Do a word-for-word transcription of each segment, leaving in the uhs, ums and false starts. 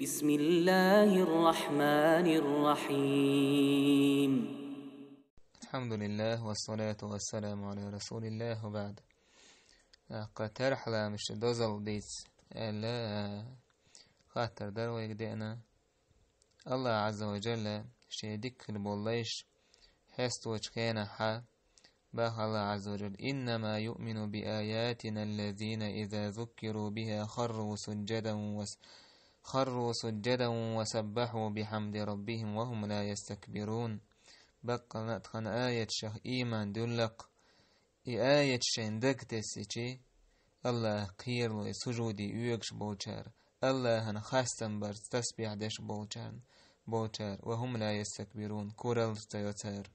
بسم الله الرحمن الرحيم. الحمد لله والصلاة والسلام على رسول الله وبعد. ТӀаккха тархьа ламаза дозал дийца аьлла, хаттар дар вайга деана. Аллахь Ӏазза ва Джалла шен дика хила болу лайш хьесточу хенахьа, баха Аллахь Ӏазза ва Джалла: «إنما يؤمن بآياتنا الذين إذا ذكروا بها خروا سجدا وس-، خروا سجدا وسبحوا بحمد ربهم وهم لا يستكبرون». Баккъалла а тхан аяташах ийман дуьллакх, и аяташ шайн даг тессичи, Аллахь кхералой сужуде оьгуш болчара, Аллахьан хастам барца тасбихь деш болчарна, болчара, «وهم لا يستكبرون», кураллаш ца йо цара.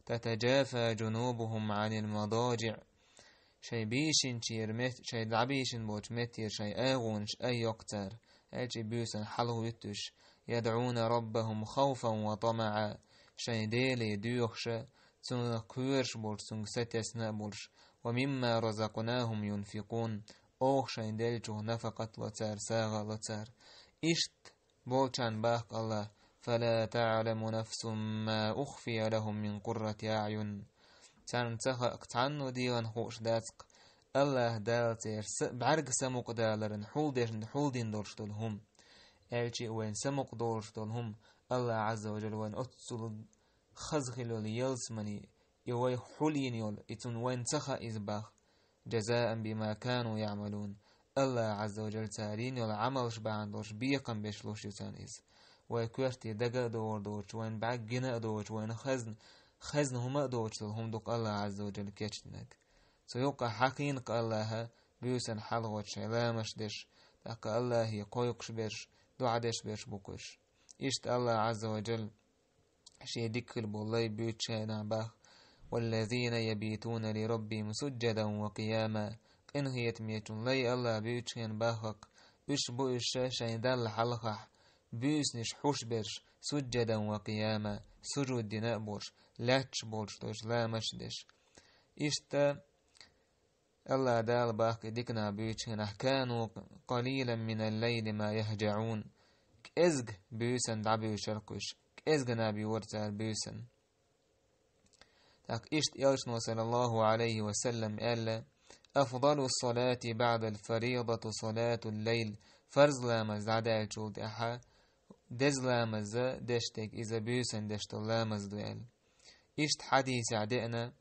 «تتجافى جنوبهم عن المضاجع». Шайн бийшинчера мет-, шайн дӀабийшина болчу меттера шайн агӀонаш аййокх цара, аьлчи буьйсан хьалха вуьттуш, «يدعون ربهم خوفا وطمعا», шайн Деле доьхуша, Цунах кхоьруш болуш, Цуьнга сатесна а болуш, «ومما رزقناهم ينفقون», оха шайн деллачух нафакъат ло цара, сагӀа а ло цара. Иштта болчарна баха Аллахь: «فلا تعلم نفس ما أخفي لهم من قرة أعين». Царна ца хаьа, цхьанна а дегӀан хууш дац-кх Аллахь Дала церан са-, бӀаьрга самукъадаларан хьулдеш-, хьулдина долуш долу хӀума. Аьлчи а вайна самукъадолуш долу хӀума Аллахь Ӏазза ва Джалла вайна оццул хаза хила йолу ялсамани, и вайх хьулйина йолу, и цунна вайна ца хаьа иза баха. «جزاء بما كانوا يعملون». Аллахь Ӏазза ва Джалла цара йина йолу Ӏамалш бахьана долуш бекхам беш луш ю царна иза. Вай коьрте дага а догӀур доцуш, вайна бӀаьрг гина а доцуш, вайна хазна, хазна хӀума а доцуш долу хӀума ду-кх Аллахь Ӏазза ва Джалла кечдинарг. Цу юккъехь хьахийна-кх Аллахьа буьйсанна хьалхочу шайн ламаш деш, тӀаккха Аллахье кхойкхуш берш, дуӀа деш берш бу-кх уьш. Иштта Аллахь Ӏазза ва Джалла шен дика хила болу лай буьйцучу хенахь баха: «والذين يبيتون لربهم سجدا وقياما». Къинхетамечун лай Аллахь буьйцучу хенахь баха-кх, уьш бу уьш шайн Далла хьалхахь буьйсанаш хьуш берш, «سجدا وقياما», сужуд дина а болуш, лаьтташ болуш долуш ламаш деш. Иштта Аллахь Дала баха-кх и дика нах буьйцучу хенахь: «كانوا قليلا من الليل ما يهجعون». КӀезга буьйсанна дӀабуьйцура-кх уьш, кӀезга наб юра цара буьйсанна. ТӀаккха иштта Элчано, саллаллаху Ӏалайхи ва саллам, аьлла: «أفضل الصلاة بعد الفريضة صلاة الليل». Фарз ламаз дӀадаьллачул тӀаьхьа деза ламаз деш дерг иза буьйсанна деш долу ламаз ду аьлла. Иштта хьадисехь деана: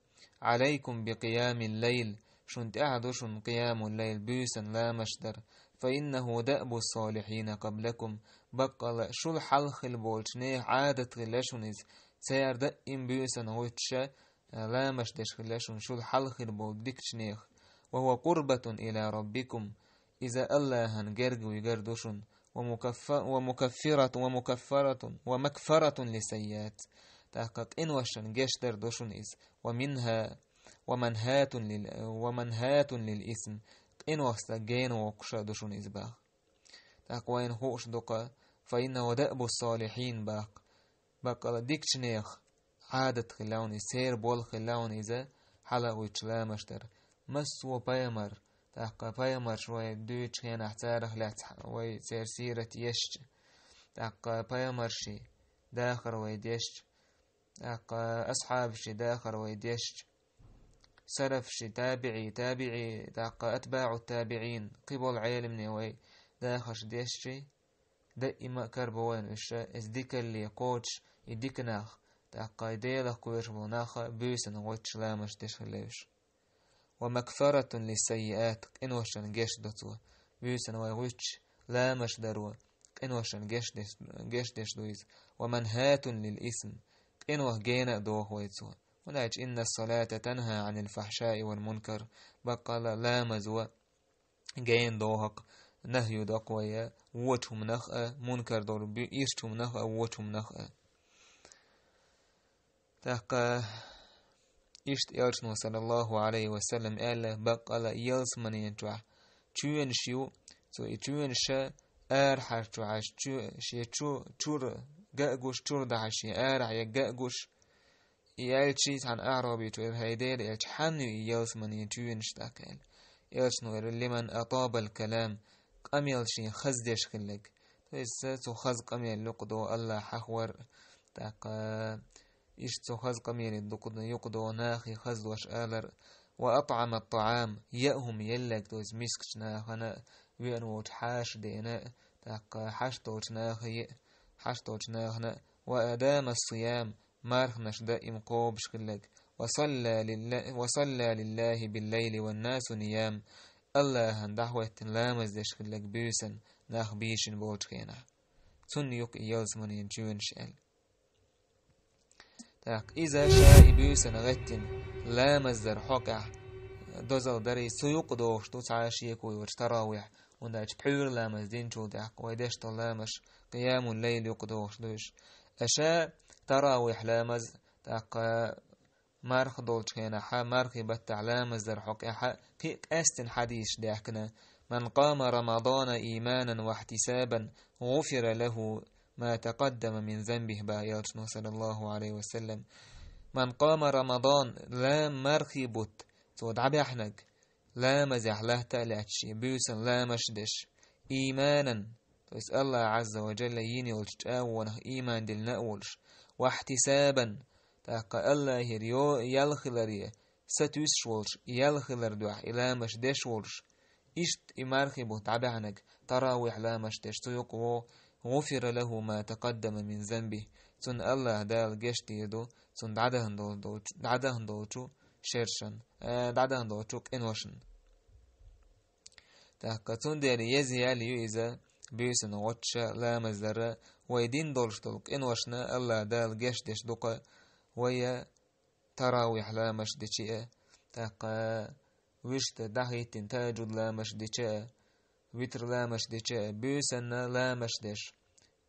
«عليكم بقيام الليل», шун тӀехь ду шун къиямул лайл, буьйсанна ламаш дар, «فإنه دأب الصالحين قبلكم». Баккъалла а шул хьалха хила болчу нехан Ӏадат хилла шуна иза, цара даим буьйсанна гӀуьттуша, ламаш деш хилла шуна шул хьалха хила болу дикачу нехан. «وهو قربة إلى ربكم». Иза Аллахьан герга вигар ду шуна. «ومكف-، ومكفرة، ومكفرة، ومكفرة للسيئات». ТӀаккха къиношна гечдар ду шуна иза. «ومنها، ومنهاة لل-، ومنهاة للإثم». Къиношца гена воккхуша ду шуна иза баха. ТӀаккха вайна хууш ду-кх: «فإنه دأب الصالحين» баха. Баккъала дикачу нехан Ӏадат хилла вуна иза, церан болх хилла вуна иза, хьала а вуьтуш ламаш дар. Массо а пайхамар, тӀаккха пайхамарш вай дуьйцучу хенахь царах лаьцна вай церан сират ешча, тӀаккха пайхамарши дахар вай дешча, тӀаккха асхьабаши дахар вай дешча, салафши, табиӀи, табиӀи, тӀаккха атбаӀу табиӀин, кхин болу Ӏеламне вай дахарш дешчи, даима а карабо вайна уьш, иза дикалле кхочуш, и дика нах, тӀаккха и Делах кхоьруш болу нах а буьйсанна гӀуьттуш ламаш деш хилла уьш. «ومكفرة للسيئات», къиношна геч до цо. Буьйсанна вай гӀуьттуш, ламаш даро, къиношна геч деш, геч деш ду иза. «ومنهاة للإثم», къинох гена а доху вай цо. ХӀунда аьлча: «إن الصلاة تنهى عن الفحشاء والمنكر». Баккъала а ламазо гена доху-кх, нахью до-кх вай вочу хӀуманах а, мункар долу бу-, ирчу хӀуманах а, вочу хӀуманах а. ТӀаккха иштта Элчано, саллаллаху Ӏалайхи ва саллам, аьлла: «Баккъала а ялсаманен чохь чоьнаш ю, цо и чоьнаша арахьара чохь чу-, шен чу-, чуьра ган а гуш, чуьра дахьаш шен арахь ян ган а гуш». И аьлчи цхьана аӀробичо ира: «ХӀай Делан элча, хьанна ю и ялсаманен чоьнаш?» тӀаккха аьлла. Элчано ира: «لمن أطاب الكلام», къамел шен хаза деш хилларг. Иза цу хаза къамел юкъадо Аллахь хьахвар, тӀаккха иштта цу хаза къамеле дукъ-, юкъадо нахе хаза дош алар, وأطعم الطعام, яа хӀума елларг, то есть мискача нахана, веана волча хьаша дена, тӀаккха хьашт долча наха е-, хьашт долча нахана, وأدام الصيام, марханаш даим кхобаш хилларг, وصلى لله, وصلى لله بالليل والناس نيام, Аллахьан дӀахӀоттина ламаз деш хилларг буьйсан, нах бийшина болча хенахь. Цунна юкъа ялсманин чоьнаш аьлла. ТӀаккха иза ша и буьйсан гӀеттина ламаз дар хьокъехь дозалла дарий, цу юкъа догӀуш ду цхьа шеко йоцуш таравихь, хӀунда аьлча пхьуьйра ламаз динчул тӀаьхьа вай деш долу ламазаш, къиямул-лайл юкъа догӀуш ду уьш. Аша таравихь ламаз, тӀаккха марха долчу хенахь, мархи баттахь ламаз дар хьокъехь кхин а къаьстина хьадисаш даьхкина: من قام رمضان إيمانا واحتسابا غفر له ما تقدم من ذنبه, боху элчано, саллаллаху Ӏалайхи ва саллам. من قام رمضان, ла мархи бутт цо дӀабаьхьнарг, ламазехь латта а лаьтташ, буьйсан ламазаш деш, إيمانا, то есть Аллах Ӏазза ва Джалла йина йолчу чӀагӀонах ийман диллина а волуш, واحتسابا, тӀаккха Аллахьера йо-, ял хиларе сатуьйсуш волуш, ял хилар дуьхьа и ламазаш деш волуш, иштта и мархи бутт дӀабаьхьнарг, таравихь ламазаш деш цу юкъа вогӀу, غفر له ما تقدم من ذنبه, цунна Аллах Дала гечдийр ду цунна дӀадахана долу-, долчу, дӀадахана долчу шершан, э, дӀадахана долчу къиношна. ТӀаккха цундела еза ял ю иза, буьйсанна гӀоттуш ламаз дар, вай дина долуш долу къиношна Аллах Дала гечдеш ду-кх вай таравихь ламазаш дича а, тӀаккха вуьшта дӀахӀиттина тахӀажжуд ламазаш дича а, витр ламазаш дича а, буьйсанна ламазаш деш.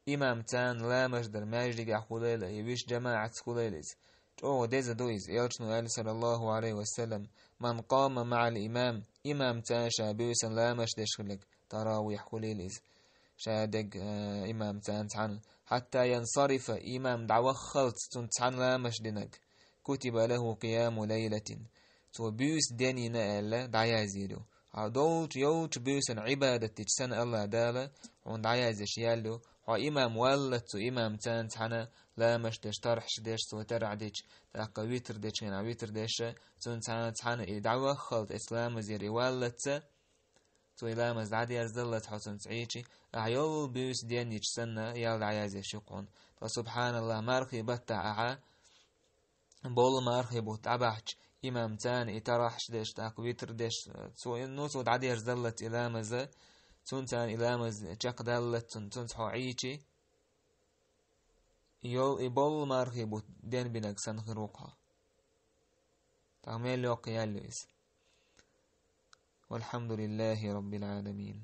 Имамца ламазаш дар маьждигехь хуьлийла, я вуьшта жамаӀатца хуьлийла иза. ЧӀогӀа деза ду иза. Элчано аьлла, саллаллаху Ӏалайхи ва саллам: من قام مع الإمام, имамца ша буьйсанна ламазаш деш хилларг, таравихь хуьлийла иза. Ша дерг, э, имамца цхьаьна. حتى ينصرف, имам дӀаваххалц цунца цхьаьна ламазаш динарг, كتب له قيام ليلة. Цо буьйса ден йина аьлла, дӀаязйийр ю. Хьо долчу, йолчу буьйсанна Ӏибадат дича санна Аллах Дала хьуна дӀаязъеш ял ю. Хьо имам валлалц цу имамца цхьаьна ламазаш деш, тархьаш деш, цо тархьаш дича, тӀаккха витр дечу хенахь витр деш, цунца цхьаьна и дӀаваххалц, эцу ламазера и валлалц, цо и ламаз дӀадерзадаллалц хьо цунца Ӏийча, ахьа йолу буьйса ден йича санна, ял дӀаязъеш ю-кх хьуна. Ткъа, субхьаналлах, мархи баттахь ахьа болу мархи бутт дӀабахьча, имамца и тархьаш деш, тӀаккха витр деш, цо, ну, цо дӀадерзадаллалц и ламаз, цунца и ламаз чекхдаллалц цунна, цунца хьо Ӏийча, йол и болу мархи бутт денбинарг санна хир ву-кх хьо. ТӀаккха мел йоккха ял ю иза. والحمد لله رب العالمين.